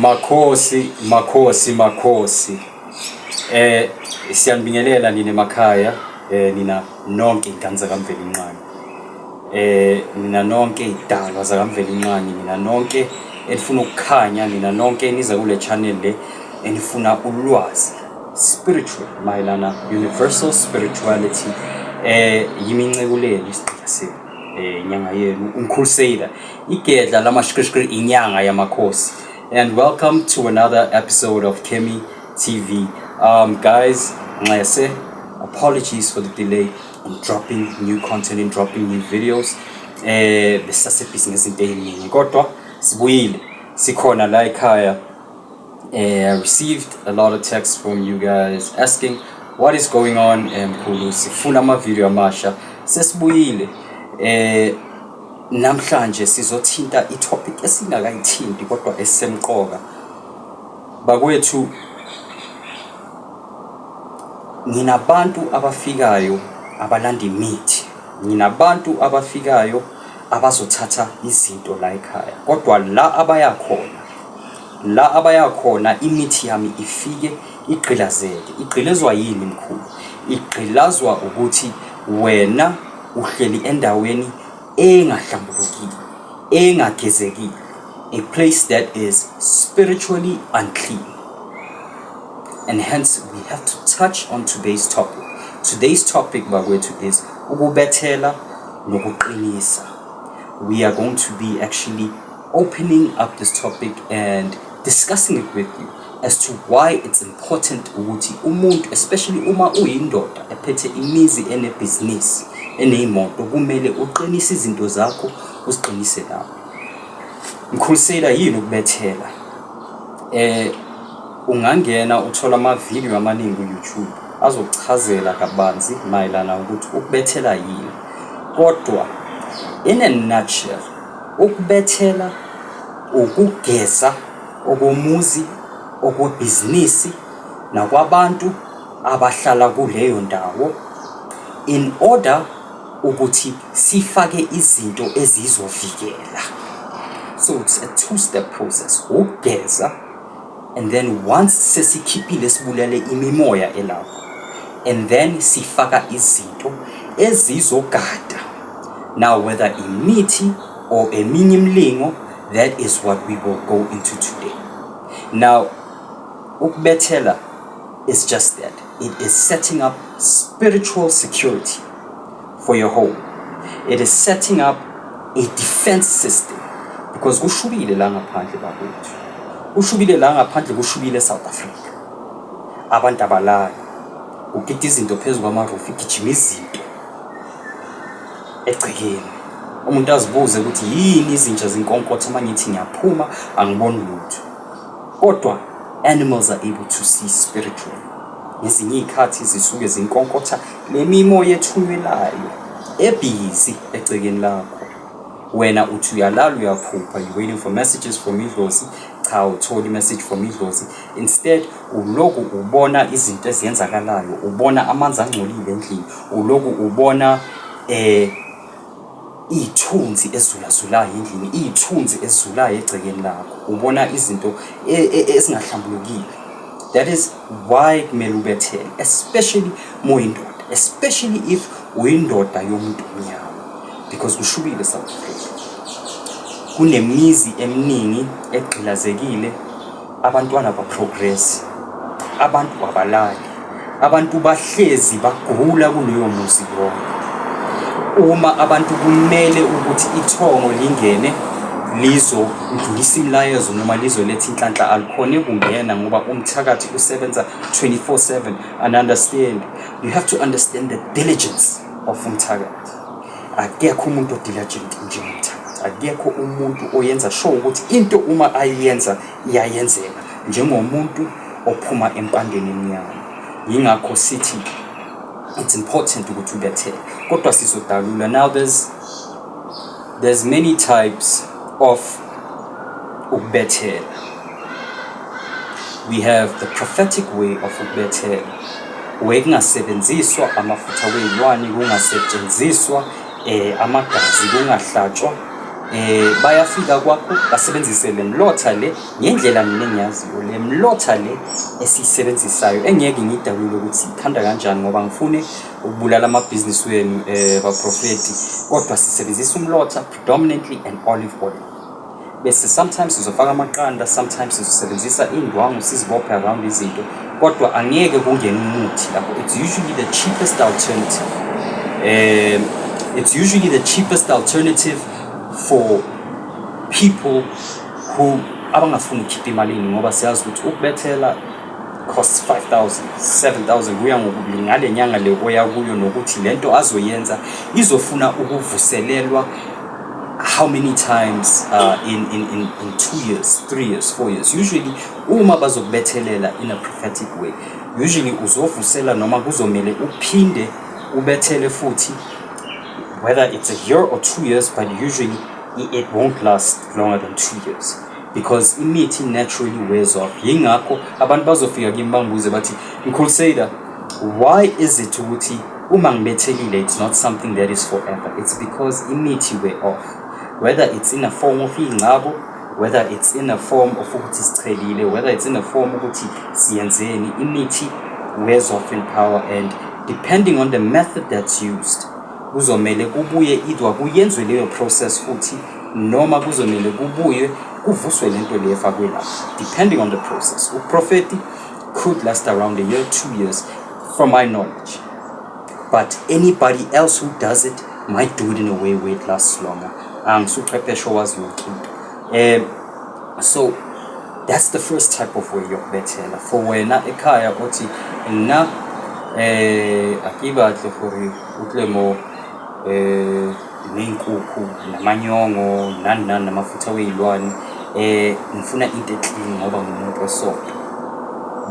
Makhosi, makhosi, makhosi. Siyanibingelela nina emakhaya, nina nonke ingane zakaMvelinqangi. Nina nonke idalwa zakaMvelinqangi, nina nonke enifuna ukukhanya, nina nonke eniza kule channel le enifuna ulwazi spiritual mayelana universal spirituality. Yimi inceku isigqila senu. Inyanga yenu umkhulu, igedla lamashkrishkri, inyanga yamakhosi. And welcome to another episode of Kemi TV. Guys, nxese, apologies for the delay in dropping new content, in dropping new videos. Besasebhizi ngezinto ey'ningi, kodwa sibuyile, sikhona la ekhaya. I received a lot of texts from you guys asking what is going on, mkhulu, sifuna ama-video amasha. Sesibuyile. Namhlanje sizothinta i-topic esingakayithinti kodwa esemqoka. Bakwethu, nginabantu abafikayo abalanda imithi, nginabantu abafikayo abazothatha izinto la ekhaya, kodwa la abaya khona, la abaya khona, imithi yami ifike igqilazeke. Igqilazwa yini, mkhulu? Igqilazwa ukuthi wena uhleli endaweni engahlambulukile, engagezekile, a place that is spiritually unclean. And hence we have to touch on today's topic. Today's topic, bakwethu, is ukubethela nokuqinisa. We are going to be actually opening up this topic and discussing it with you as to why it's important ukuthi umuntu, especially uma uyindoda ephethe imizi, enebhizinisi, eney'moto, kumele uqinise izinto zakho, uziqinise nawe. Mkhulisela, yini ukubethela? Ungangena uthola amavidiyo amaningi ku-YouTube azokuchazela kabanzi mayelana ukuthi ukubethela yini, kodwa in a nutshell, ukubethela ukugeza okomuzi, okwebhizinisi nakwabantu abahlala kuleyo ndawo, in order ukuthi sifake izinto ezizovikela. So it's a two step process: ukugeza, and then once sesikhiphile, sibulele imimoya elapho, and then sifaka izinto ezizogada. Now, whether imithi or eminye imilingo, that is what we will go into today. Now, ukubethela is just that. It is setting up spiritual security for your home. It is setting up a defense system, because kushubile la ngaphandle, bakwethu, kushubile la ngaphandle, kushubile eSouth Africa. Abantu abalali, ugida izinto phezu kwamarufu, igijima izinto egcekeni, umuntu azibuze ukuthi yini izinja zinkonkotha, uma ngithi ngiyaphuma angiboni lutho. Kodwa animals are able to see spiritually. Ngezinye iy'khathi zisuke zinkonkotha le mimoya ethunyelwayo ebhizi egcekeni lakho. Wena uthi uyalala, uyaphupha, you waiting for messages from idlozi, cha, utholi i-message from idlozi. Instead uloku ubona izinto eziyenzakalayo, ubona amanzi angcolile endlini, uloku ubona iy'thunzi ezulazulayo endlini, iy'thunzi ezizulayo egcekeni lakho, ubona izinto ezingahlambulukile. That is why kumele ubethele, especially uma uyindoda, especially if uyindoda yomuntu omnyama, because kushubile South Africa. Kunemizi eminingi egqilazekile, abantwana ba-progress, abantu abalali, abantu bahlezi bagula kuleyo muzi loyo. Uma abantu kumele ukuthi ithongo lingene lizodlulisa imilayezo noma lizoletha inhlanhla, alikhone kungena ngoba umthakathi usebenza 24/7. And understand, you have to understand the diligence of umthakathi. Akekho umuntu o-diligent njengomthakathi, akekho umuntu oyenza sure ukuthi into uma ayenza iyayenzeka njengomuntu ophuma empandeni emnyama. Yingakho sithi it's important ukuthi ubethele, kodwa sizodalula. Now, there's many types of ukubethela. We have the prophetic way of ukubethela, where kungasebenziswa amafutha wey'lwane, kungasetshenziswa amagazi, kungahlatshwa Bayafika kwakho, basebenzise le mlotha le ngendlela mina engiyaziyo, le mlotha le esiyisebenzisayo, engeke ngiyidalule ukuthi ikhanda kanjani ngoba ngifune ukubulala amabhizinisi wenu, baprofeti. Kodwa sisebenzisa umlotha predominantly and olive oil, bese sometimes sizofaka amaqanda, sometimes sizosebenzisa iy'ndwangu, sizibophe around izinto, kodwa angeke kungene umuthi lapho. It's usually the cheapest alternative. It's usually the cheapest alternative for people who abangafuni ukukhipha imalini, ngoba siyazi ukuthi ukubethela costs 5000, 7000, kuya ngokubi ngale nyanga le oya kuyo nokuthi lento azoyenza izofuna ukuvuselelwa how many times in 2 years, 3 years, 4 years. Usually uma bazokubethelela in a prophetic way, usually uzovusela noma kuzomele uphinde ubethele futhi, whether it's a year or 2 years, but usually it won't last longer than 2 years because imithi naturally wears off. Yingakho abantu bazofika kimi bangibuze bathi, "Mkhulu Seda, why is it ukuthi uma ngibethelile it's not something that is forever?" It's because imithi wear off, whether it's in a form of iy'ngcabo, whether it's in a form of ukuthi sichelile, whether it's in a form ukuthi siyenzeni, imithi wears off in power, and depending on the method that's used, kuzomele kubuye either kuyenzwe leyo process futhi noma kuzomele kubuye kuvuswe lento le efakwe lapho, depending on the process. Uprofeti could last around a year, 2 years, from my knowledge, but anybody else who does it might do it in a way where it lasts longer. Angisuchwepheshe owazi yonke into. So that's the first type of way yokubethela. For wena ekhaya othi nna a ke batle gore o tle mo ney'nkukhu namanyongo nani nani namafutha wey'lwane, ngifuna into e-clean ngoba ngumuntu wesonto,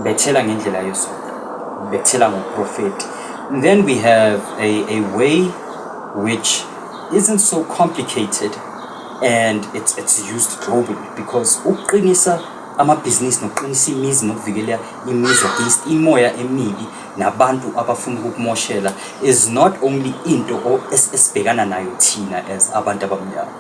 bethela ngendlela yesonto, bethela ngoprofeti. And then we have a way which isn't so complicated and it's used globally, because ukuqinisa amabhizinisi nokuqinisa imizi nokuvikela imizi against imoya emibi nabantu abafuna ukukumoshela is not only into esibhekana nayo thina as abantu abamnyama.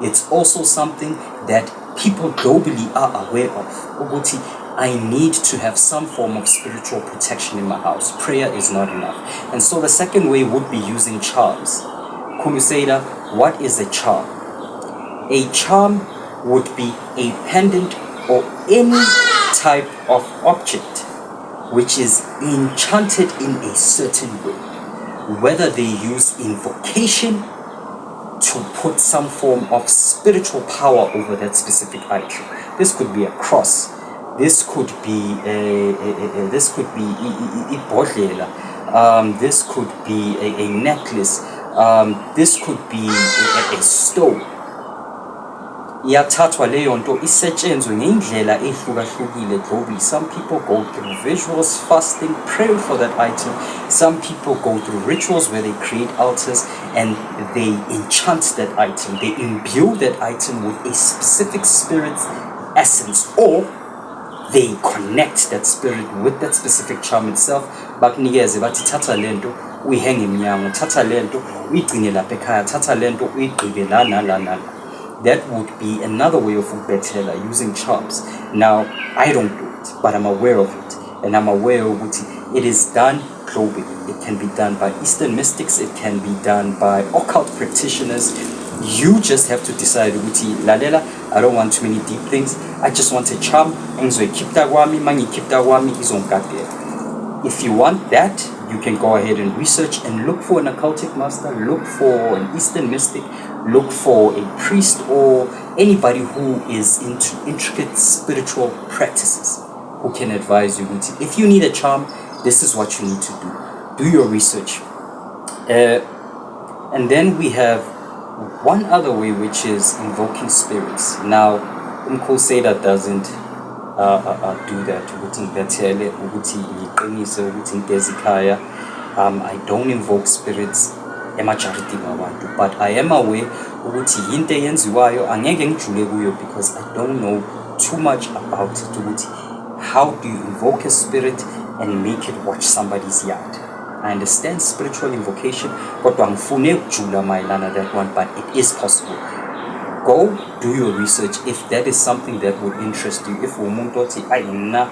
It's also something that people globally are aware of, ukuthi I need to have some form of spiritual protection in my house. Prayer is not enough. And so the second way would be using charms. Mkhulu Seda, what is a charm? A charm would be a pendant or any type of object which is enchanted in a certain way, whether they use invocation to put some form of spiritual power over that specific item. This could be a cross. This could be a this could be ibhodlela. This could be a necklace. This could be a stone. Iyathathwa leyo nto isetshenzwe ngendlela ehlukahlukile globally. Some people go through visuals, fasting, praying for that item. Some people go through rituals where they create altars and they enchant that item. They imbue that item with a specific spirit's essence, or they connect that spirit with that specific charm itself. Bakunikeze bathi, "Thatha lento uyihenge emnyango, thatha lento uyigcine lapha ekhaya, thatha lento uyigqibe la nala nala." That would be another way of ukubethela, using charms. Now, I don't do it, but I'm aware of it, and I'm aware ukuthi it is done globally. It can be done by Eastern mystics, it can be done by occult practitioners. You just have to decide ukuthi, "Lalela, I don't want too many deep things. I just want a charm engizoyikhipha kwami, mangiyikhipha kwami izongigadela." If you want that, you can go ahead and research and look for an occultic master, look for an Eastern mystic, look for a priest or anybody who is into intricate spiritual practices who can advise you ukuthi if you need a charm, this is what you need to do. Do your research. And then we have one other way, which is invoking spirits. Now, Umkhulu Seda doesn't do that, ukuthi ngibethele, ukuthi ngiqinise, ukuthi ngigeze ikhaya. I don't invoke spirits emajaridini wabantu, but I am aware ukuthi yinto eyenziwayo. Angeke ngijule kuyo because I don't know too much about it, ukuthi how do you invoke a spirit and make it watch somebody's yard. I understand spiritual invocation, kodwa angifune ukujula mayelana that one, but it is possible. Go do your research if that is something that would interest you. If umuntu othi, "Ayi, mina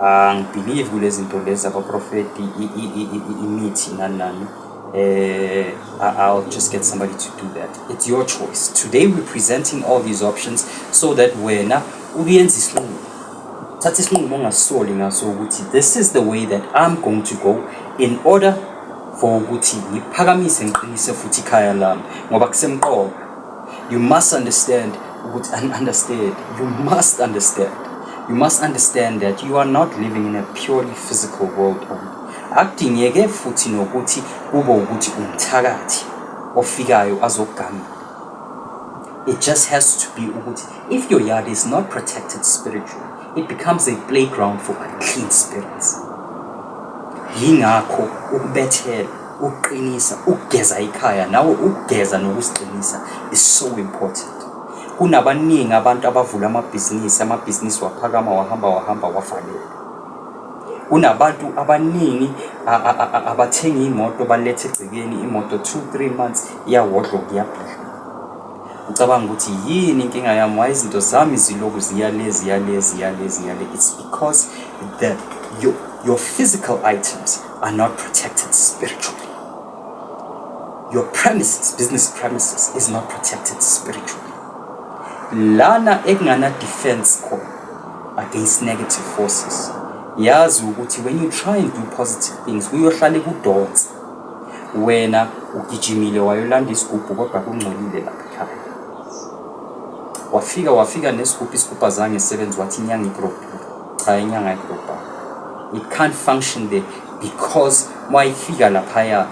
angibelieve kule zinto lezi abaprofeti, imithi, nani nani, I'll just get somebody to do that." It's your choice. Today we're presenting all these options so that wena uyenza isinqumo, thatha isinqumo ongasoli ngaso ukuthi this is the way that I'm going to go in order for ukuthi ngiphakamise, ngiqinise futhi ikhaya lami, ngoba kusemqoka. You must understand ukuthi understand you must understand you must understand that you are not living in a purely physical world only. Akudingeke futhi nokuthi kube ukuthi umthakathi ofikayo azokugamela. It just has to be ukuthi if your yard is not protected spiritually, it becomes a playground for unclean spirits. Yingakho ukubethela, ukuqinisa, ukugeza ikhaya nawe, ukugeza nokusiqinisa is so important. Kunabaningi abantu abavula amabhizinisi, amabhizinisi waphakama, wahamba, wahamba, wavaleka. Kunabantu abaningi abathenga iy'moto, balethe egcekeni imoto, 2, 3 months iyawohloka, iyabhidlika. Ucabanga ukuthi yini inkinga yami, why izinto zami zilokhu ziya le, ziya le, ziya le, ziya le? It's because your physical items are not protected spiritually. Your premises, business premises, is not protected spiritually. Lana ekungana defense khona against negative forces, yazi ukuthi when you try and do positive things, kuyohlale kudonsa. Wena ugijimile wayolanda isigubhu, kodwa kungcolile lapha ekhaya. Wafika nesigubhu, isigubhu azange sisebenze. Wathi inyanga ikurobhile. Cha, inyanga ayikurobhanga. It can't function there because wayifika laphaya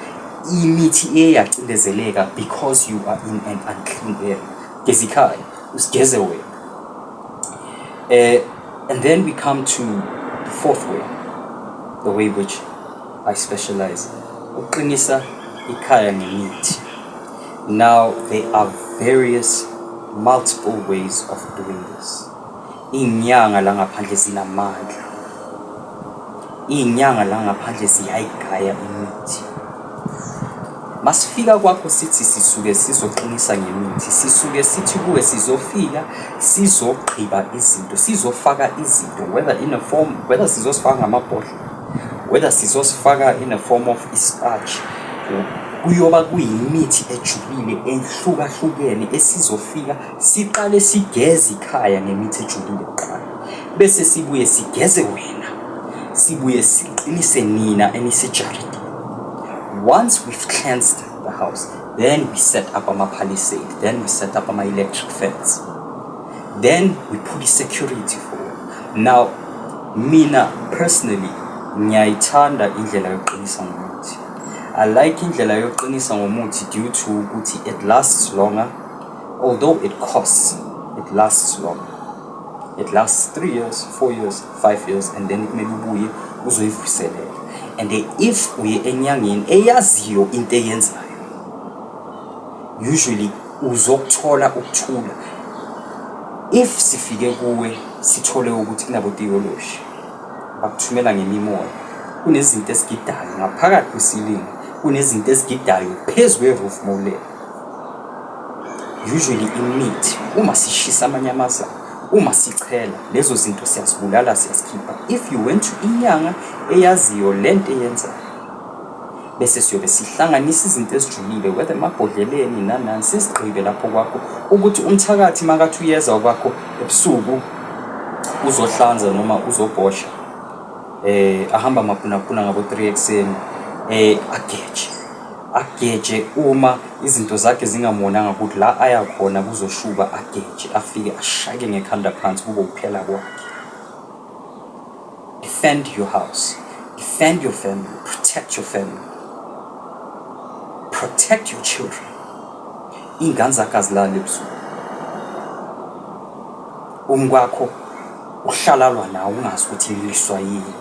imithi iye yacindezeleka because you are in an unclean area. Geza ikhaya, usigeze wena. And then we come to the fourth way, the way which I specialize, uqinisa ikhaya ngemithi. Now there are various multiple ways of doing this. Iy'nyanga la ngaphandle zinamandla, iy'nyanga la ngaphandle ziyayigaya imithi. Masifika kwakho sithi sisuke sizoqinisa ngemithi, sisuke sithi kuwe sizofika sizogqiba izinto, sizofaka izinto, whether in a form, whether sizosifaka ngamabhodlela, whether sizosifaka in a form of isipatshi, kuyoba kuyimithi ejulile ehlukahlukene esizofika siqale sigeze ikhaya ngemithi ejulile kuqala, bese sibuye sigeze wena, sibuye siqinise nina enisejaridini. Once we've cleansed the house, then we set up ama-palisade, then we set up ama-electric fence, then we put i-security for it. Now mina personally ngiyayithanda indlela yokuqinisa ngomuthi. I like indlela yokuqinisa ngomuthi due to ukuthi it lasts longer. Although it costs, it lasts longer. It lasts 3 years, 4 years, 5 years, and then kumele ubuye uzoyivuselela. And if uye enyangeni eyaziyo into eyenzayo, usually uzokuthola ukuthula. If sifike kuwe sithole ukuthi kunabotiyoloshi bakuthumela ngemimoya, kunezinto ezigidayo ngaphakathi kwesilingi, kunezinto ezigidayo phezu kwe-roof mawulele, usually imithi, uma sishisa amanyamazana, uma sichela lezo zinto, siyazibulala, siyazikhipha. If you went to inyanga eyaziyo lento eyenzayo, bese siyobe sihlanganisa izinto ezijulile, whether emabhodleleni nanani, sizigqibe lapho kwakho ukuthi umthakathi makathi uyeza kwakho ebusuku uzohlanza noma uzobhosha, ahamba amapunapuna ngabo 3 ekuseni, ageje, ageje uma izinto zakhe zingamonanga ukuthi la aya khona kuzoshuba, ageje, afike ashake ngekhanda phansi, kube ukuphela kwakhe. Defend your house, defend your family, protect your family, protect your children. Iy'ngane zakho azilali ebusuku, umkwakho uhlalalwa nawe, ungazi ukuthi iliswa yini.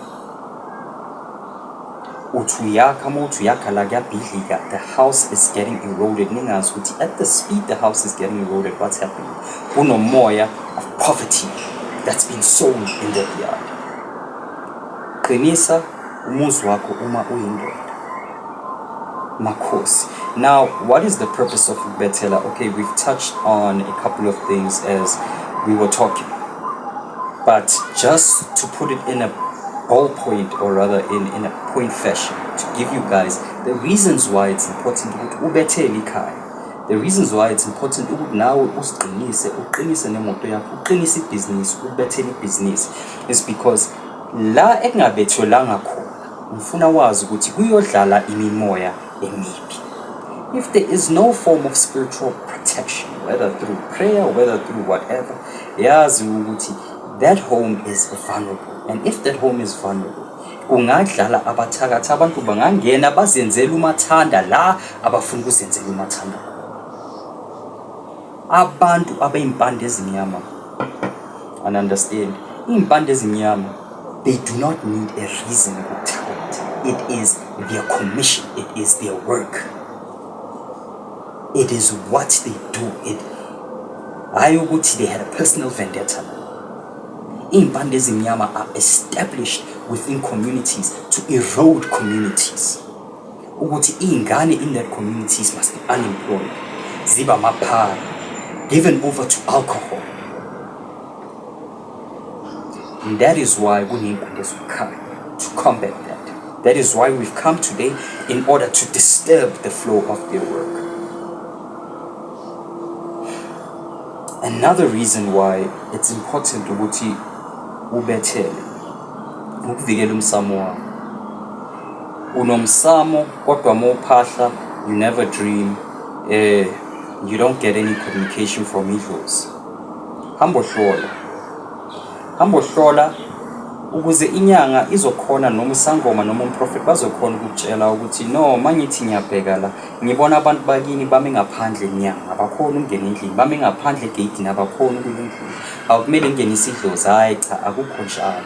Uthi uyakha, uma uthi uyakha la kuyabhidlika. The house is getting eroded, ningazi ukuthi at the speed the house is getting eroded, what's happening? Kunomoya of poverty that's been sown in that yard. Qinisa umuzi wakho uma uyindoda. Makhosi. Now, what is the purpose of ukubethela? Okay, we've touched on a couple of things as we were talking. But just to put it in a ballpoint, or rather in a point fashion, to give you guys the reasons why it's important ukuthi ubethele ikhaya. The reasons why it's important ukuthi nawe usiqinise, uqinise nemoto yakho, uqinise ibhizinisi, ubethele ibhizinisi, is because la ekungabethelwanga khona, ngifuna wazi ukuthi kuyodlala imimoya emibi. If there is no form of spiritual protection, whether through prayer, whether through whatever, yazi ukuthi that home is vulnerable. And if that home is vulnerable, kungadlala abathakathi, abantu bangangena bazenzele umathanda la abafuna ukuzenzela umathanda khona. Abantu abeyimpande ezimnyama, and understand, iy'mpande ezimnyama, they do not need a reason ukuthakatha. It is their commission, it is their work, it is what they do. It hhayi ukuthi they had a personal vendetta. Iy'mpande ezimnyama are established within communities to erode communities, ukuthi iy'ngane in that communities must be unemployed, ziba amaphara, given over to alcohol. And that is why kuney'mpande zokukhanya, to combat that. That is why we've come today, in order to disturb the flow of their work. Another reason why it's important ukuthi ubethele, ukuvikela umsamo wakho. Unomsamo kodwa mawuphahla, you never dream, you don't get any communication from idlozi. Hamba ohlola, hamba ohlola ukuze inyanga izokhona, noma isangoma, noma umprofeti bazokhona ukukutshela ukuthi no, mangithi ngiyabheka la, ngibona abantu bakini bame ngaphandle enyanga, abakhona ukungena endlini, bame ngaphandle egeyidini, abakhona ukuya endlini, akumele ngingenise idlozi. Hhayi cha, akukho njalo.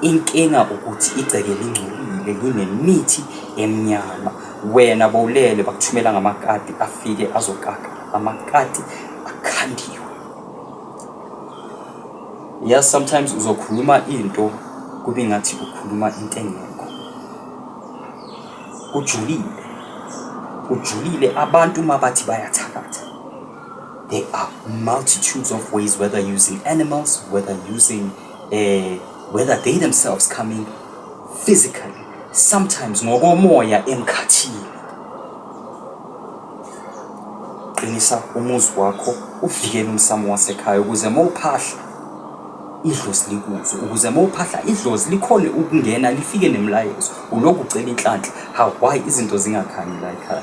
Inkinga ukuthi igceke lingcolile, linemithi emnyama. Wena bowulele, bakuthumela ngamakati, afike azokaka, amakati akhandiwe. Yes, sometimes uzokhuluma into kube ngathi ukhuluma into engekho. Kujulile, kujulile. Abantu uma bathi bayathakatha, there are multitudes of ways, whether using animals, whether using whether they themselves coming physically, sometimes ngokomoya emkhathini. Qinisa umuzi wakho, uvikele umsamo wasekhaya, ukuze mawuphahla idlozi likuzwe, ukuze mawuphahla idlozi likhone ukungena, lifike nemlayezo. Ulokhu ucela inhlanhla, how, why izinto zingakhanyi la ekhaya?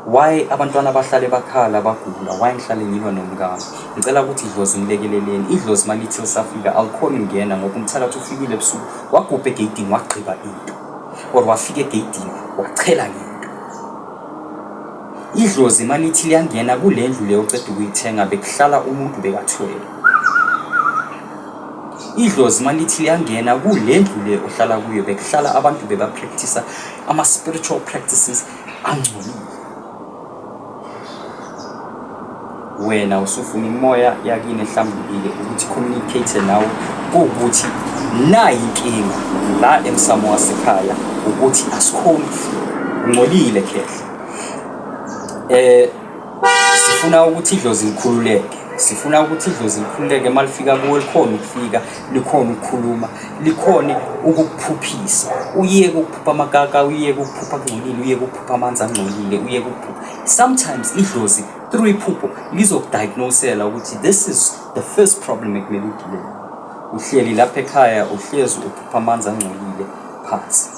Why abantwana bahlale bakhala, bagula? Why ngihlale ngilwa nomkami? Ngicela ukuthi idlozi ngilekeleleni. Idlozi malithi lisafika alikhoni ukungena, ngoba umthakathi ufikile ebusuku, wagubha egeyidini, wagqiba into, or wafika egeyidini, wachela ngento. Idlozi malithi liyangena kule ndlu leyo oceda ukuyithenga, bekuhlala umuntu bekathwele. Idlozi malithi liyangena kule ndlu le ohlala kuyo, bekuhlala abantu beba-practice ama-spiritual practices angcolile. Wena usufuna imoya yakini ehlambulukile ukuthi communicate nawe, kuwukuthi nayi inkinga la emsamo wasekhaya, ukuthi asikhoni ukufika, ungcolile khehla. Sifuna ukuthi idlozi likhululeke, sifuna ukuthi idlozi likhululeke, uma lifika kuwe likhona ukufika, likhona ukukhuluma, likhone ukukuphuphisa. Uyeke ukuphupha amakaka, uyeke ukuphupha kungcolile, uyeke ukuphupha amanzi angcolile, uyeke ukuphupha. Sometimes idlozi through iphupho lizokudiagnosela ukuthi this is the first problem ekumele udile. Uhleli lapha ekhaya, uhlezi uphupha amanzi angcolile phansi.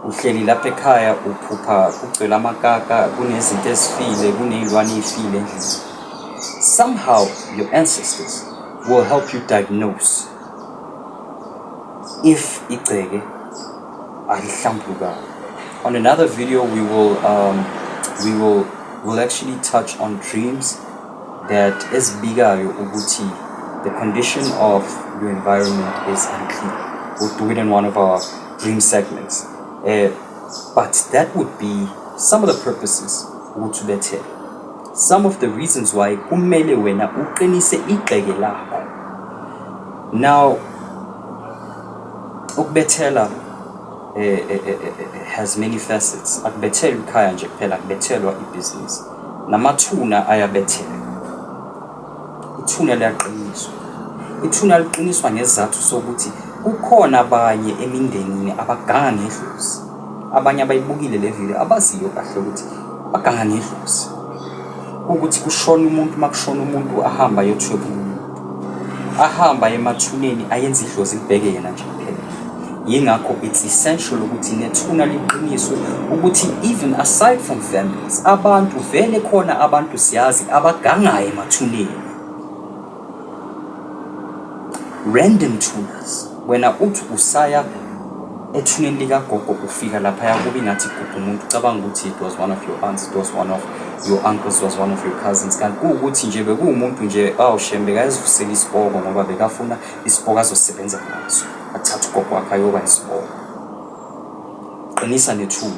Uhleli lapha ekhaya, uphupha kugcwele amakaka, kunezinto ezifile, kuney'lwane ey'file endlini. Somehow your ancestors will help you diagnose if igceke alihlambulukanga. On another video we will actually touch on dreams that ezibikayo ukuthi the condition of your environment is unclean. We'll do it in one of our dream segments. But that would be some of the purposes ukuthi ubethele. Some of the reasons why kumele wena uqinise igceke lakho. Now, ukubethela has many facets. Akubethelwa ikhaya nje kuphela, akubethelwa ibhizinisi, namathuna ayabethelwa. Ithuna liyaqiniswa. Ithuna liqiniswa ngesizathu sokuthi kukhona abanye emindenini abaganga ngedlozi. Abanye abayibukile le video abaziyo kahle ukuthi baganga ngedlozi, ukuthi kushona umuntu, uma kushona umuntu ahamba ayothwebula umuntu, ahamba emathuneni ayenze idlozi libheke yena nje kuphela. Yingakho it's essential ukuthi nethuna liqiniswe, ukuthi even aside from families, abantu vele khona, abantu siyazi abagangayo emathuneni, random thunas. Wena uthi usaya ethuneni likagogo, ufika laphaya kube ngathi gubha umuntu, ucabanga ukuthi it was one of your aunts, it was one of your uncles, it was one of your cousins, kanti kuwukuthi nje bekuwumuntu nje awushem bekayazivusela isipoko ngoba bekafuna isipoko azosebenza ngaso, athathe ugogo wakhe ayoba isipoko. Qinisa nethuna.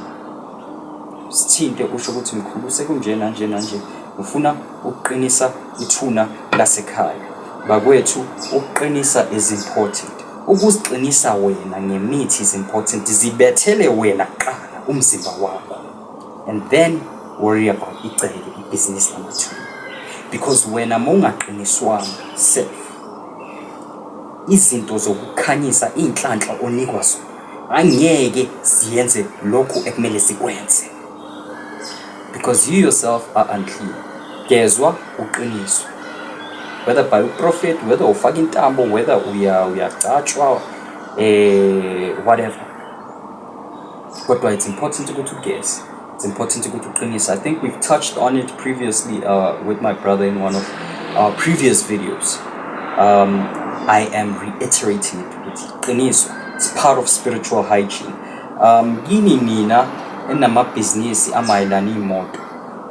Sithinte usho ukuthi, "Mkhulu, sekunje nanje nanje, ngifuna ukuqinisa ithuna lasekhaya." Bakwethu, ukuqinisa is important. Ukuziqinisa wena ngemithi is important. Zibethele wena kuqala umzimba wakho and then worry about iceke, ibhizinisi lamathuna, because wena mawungaqiniswanga self, izinto zokukhanyisa, iy'nhlanhla onikwa zona angeke ziyenze lokhu ekumele zikwenze because you yourself are unclean. Gezwa, uqiniswe, whether by uprofet, whether ufaka intambo, whether uyagcatshwa, whatever, kodwa it's important ukuthi ugeze, it's important ukuthi uqinise. I think we've touched on it previously with my brother in one of our previous videos. I am reiterating it ukuthi qiniswa, it's part of spiritual hygiene. Kini nina enamabhizinisi amayelana iy'moto,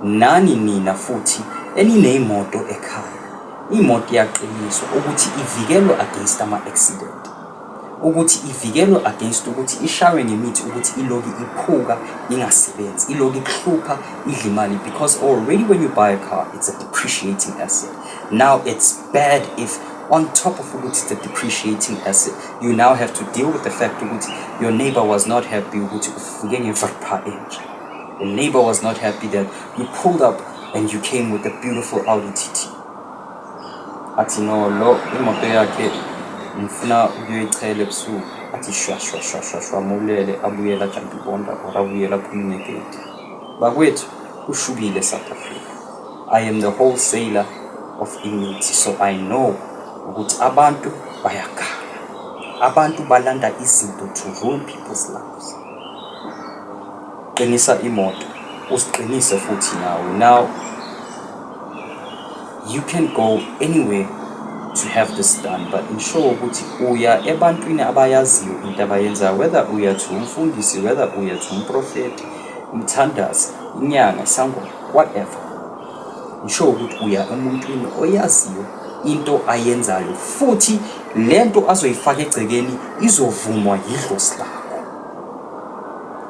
nani nina futhi eniney'moto ekhaya, imoto iyaqiniswa ukuthi ivikelwe against ama-accident, ukuthi ivikelwe against ukuthi ishaywe ngemithi, ukuthi iloki iphuka ingasebenzi, iloki ikuhlupha, idla imali, because already when you buy a car, it's a depreciating asset. Now it's bad if on top of ukuthi it's a depreciating asset, you now have to deal with the fact ukuthi your neighbor was not happy ukuthi ufike nge-Verpa entsha. The neighbor was not happy that you pulled up and you came with a beautiful Audi TT. Athi, "No, lo imoto yakhe ngifuna ukuyoyichela ebusuku." Athi shwa shwa shwa shwa shwa, mulele, abuyela ajampe ibonda or abuyela aphume ngegate. Bakwethu, kushubile South Africa. I am the wholesaler of imithi, so I know ukuthi abantu bayaganga, abantu balanda izinto to ruin people's lives. Qinisa imoto, usiqinise futhi nawe. Now you can go anywhere to have this done, but ensure ukuthi uya ebantwini abayaziyo into abayenzayo, whether uya to umfundisi, whether uya to umprofeti, umthandazi, inyanga, isangoma, whatever. Ensure ukuthi uya emuntwini oyaziyo into ayenzayo, futhi lento azoyifaka egcekeni izovumwa yidlozi lakho,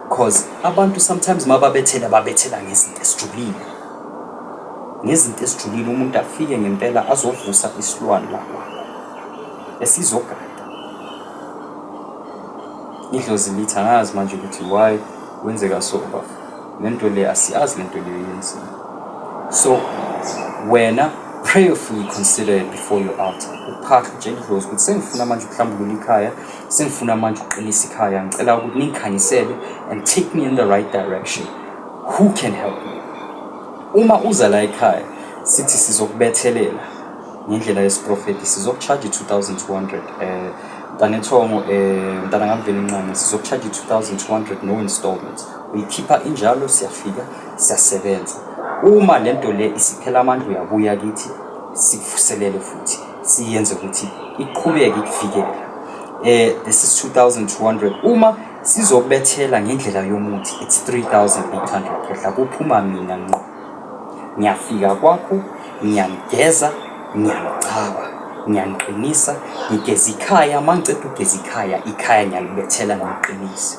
cause abantu sometimes mababethela, babethela ngezinto esijulile, ngezinto esijulile. Umuntu afike ngempela azovusa isilwane la kwakho esizogada. Idlozi lithi, "Angazi manje ukuthi why kwenzeka so, bafo. Lento le asiyazi, lento le yenziwa." So wena prayerfully consider it before your altar. Uphahla, utshela idlozi ukuthi, "Sengifuna manje ukuhlambulula ikhaya, sengifuna manje ukuqinisa ikhaya, ngicela ukuthi ningikhanyisele and take me in the right direction. Who can help me?" Uma uza la ekhaya, sithi sizokubethelela ngendlela yesiprofeti, sizoku-charge i-2200, mntanethongo, mntana ngamvela inqane, sizoku-charge i-2200, no installments, uyikhipha injalo. Siyafika, siyasebenza. Uma lento le isiphela amandla, uyabuya kithi, sikuvuselele futhi, siyenze ukuthi iqhubeke ikuvikela. This is 2200. Uma sizobethela ngendlela yomuthi, it's 3800 khehla. Kuphuma mina ngqo, ngiyafika kwakho, ngiyangigeza, ngiyangicaba, ngiyaniqinisa, ngigeza ikhaya. Uma ngiceda ukugeza ikhaya, ikhaya ngiyalibethela, ngiliqinise.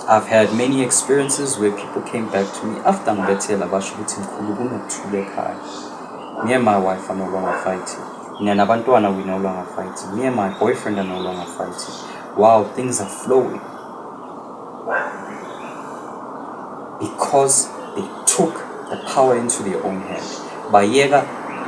I've had many experiences where people came back to me after ngibethela, basho ukuthi, "Mkhulu, kunokuthula ekhaya. Me and my wife are no longer fighting. Mina nabantwana, we no longer fighting. Me and my boyfriend are no longer fighting." Wow, things are flowing. Because they took the power into their own hand. Bayeka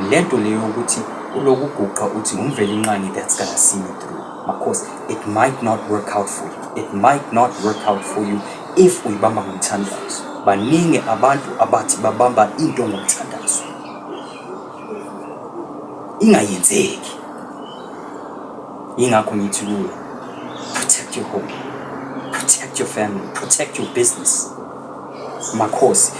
lento leyo ukuthi uloku uguqa uthi uMvelinqangi that's gonna see me through. Makhosi, it might not work out for you. It might not work out for you if uyibamba ngomthandazo. Baningi abantu abathi babamba into ngomthandazo. Ingayenzeki. Yingakho ngithi kuwe, protect your home, protect your family, protect your business. Makhosi,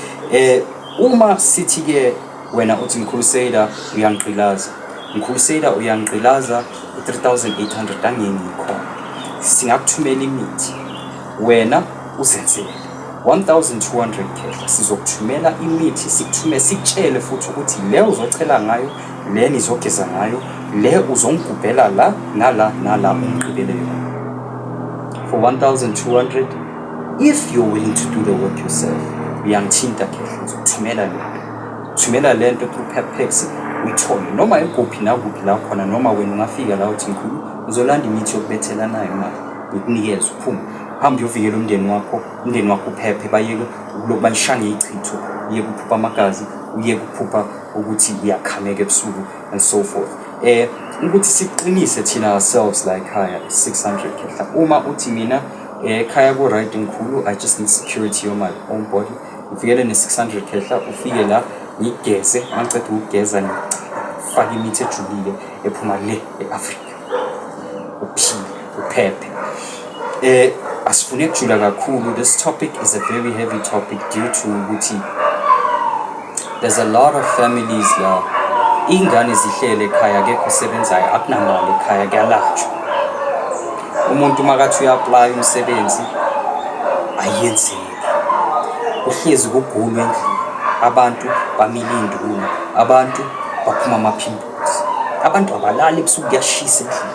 uma sithi ke wena uthi, "Mkhulu Seyida, uyangigqilaza. Mkhulu Seyida, uyangigqilaza, u-3800 angeke ngiyikhona." Singakuthumela imithi, wena uzenzele 1200 khehla. Sizokuthumela imithi, sikuthume, sikutshele futhi ukuthi le uzochela ngayo, le nizogeza ngayo, le uzongigubhela la nala nala, ungigqibele yona for 1200. If you're willing to do the work yourself, uyangithinta khehla, ngizokuthumela lento, thumela lento through Pep-Pex, uyithole noma ikuphi nakuphi la khona. Noma wena ungafika la uthi, "Mkhulu, ngizolanda imithi yokubethela nayo imali," ngikunikeze, uphume uhambe uyovikela umndeni wakho, umndeni wakho uphephe, bayeke ukulokhu banishaya ngey'chitho, uyeke ukuphupha amagazi, uyeke ukuphupha ukuthi uyakhameka ebusuku and so forth. Ukuthi siqinise thina ourselves la ekhaya, 600 khehla. Uma uthi, "Mina ekhaya ku-right mkhulu, I just need security on my own body," ufikele ne-600 khehla, ufike la ngigeze, mangiceda ukugeza ngifake imithi ejulile ephuma le e-Afrika, uphile, uphephe. Asifune kujula kakhulu. This topic is a very heavy topic due to ukuthi there's a lot of families la iy'ngane zihlele ekhaya, akekho osebenzayo, akunamali ekhaya, kuyalatshwa. Umuntu makathi uya-apply umsebenzi, ayenzeki. Kuhlezi kugulwa endlini, abantu bamile iy'nduna, abantu baphuma ama-pimples, abantu abalali ebusuku, kuyashisa endlini,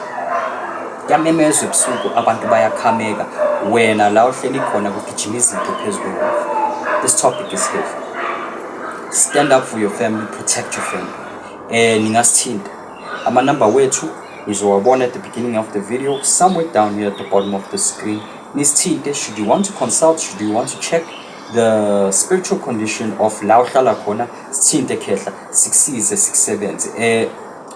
kuyamemezwa ebusuku, abantu bayakhameka. Wena la uhleli khona kugijima izinto phezu kwe-roof. This topic is heavy. Stand up for your family, protect your family. Ningasithinta, amanamba wethu nizowabona at the beginning of the video, somewhere down here at the bottom of the screen. Nisithinte should you want to consult, should you want to check the spiritual condition of la uhlala khona. Sithinte khehla, sikusize, sikusebenze.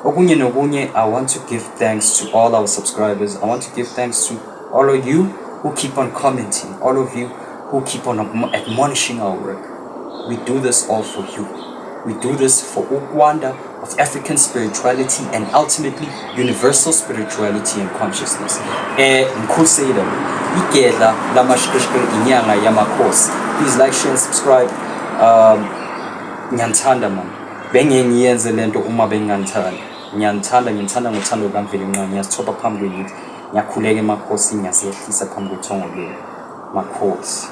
Okunye nokunye, I want to give thanks to all our subscribers. I want to give thanks to all of you who keep on commenting, all of you who keep on admonishing our work. We do this all for you. We do this for ukwanda of African spirituality and ultimately universal spirituality and consciousness. Mkhulu Seyida, igedla lamashikishiki, inyanga yamakhosi. Please like, share and subscribe. Ngiyanithanda man. Bengeke ngiyenze lento uma benginganithandi. Ngiyanithanda, nginithanda ngothando lukaMvelinqangi. Ngiyazithoba phambi kwenu ngithi ngiyakhuleka emakhosi, ngiyazehlisa phambi kwethongo lenu. Makhosi.